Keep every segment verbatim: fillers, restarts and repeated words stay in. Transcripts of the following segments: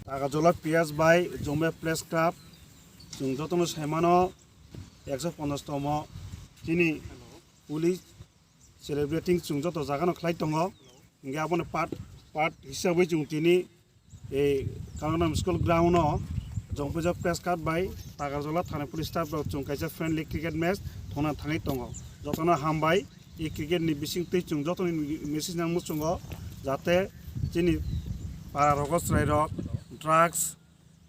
Takarjala P S bai Jombe Press Club, chwng jotono saimano, ekso ponchash tomo chini Holi celebrating chwng joto jagano khlai tongo. Hingke abono part, part hisabwi chwng tini ei Kangaram School ground o Jompuija Press Club bai Takarjala thani police staff rok chwng kaisa friendly cricket match thwngna thangwi tongo. Jotono hambai, ei cricket ni bisingtwi chwng jotoni message nang muchungo, jate chini para rogo chwrai rok drugs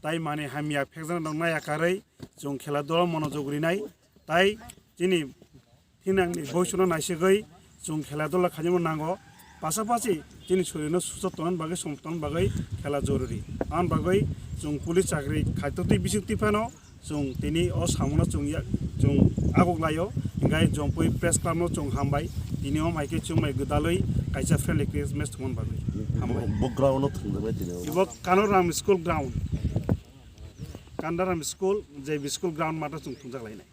tai mani hamya phekjana nang nai akarwi chwng khela dolo monojog rinai tai chini thinangni boisono naisigwi chwng khela dolo khainwi nango. Pasapasi chini shorino suchok tongna bagwi, som tongna bagwi khela jorori. Aboni bagwi chwng police chakri khaitotwi bisingtwi phano chwng tini o samungo chwng ya-, chwng aguk laio, hingkhai Jompui Press Club no chwng hambai, tini o mai khe chwng bai gwdalwi kaisa friendly cricket match thwngmani bagwi. Hambai. Bo, bo ground no thwngjaknai tini o. Ibo Kanaram School ground, Kandaram School, J B School ground mato chwng thwngjak lainai.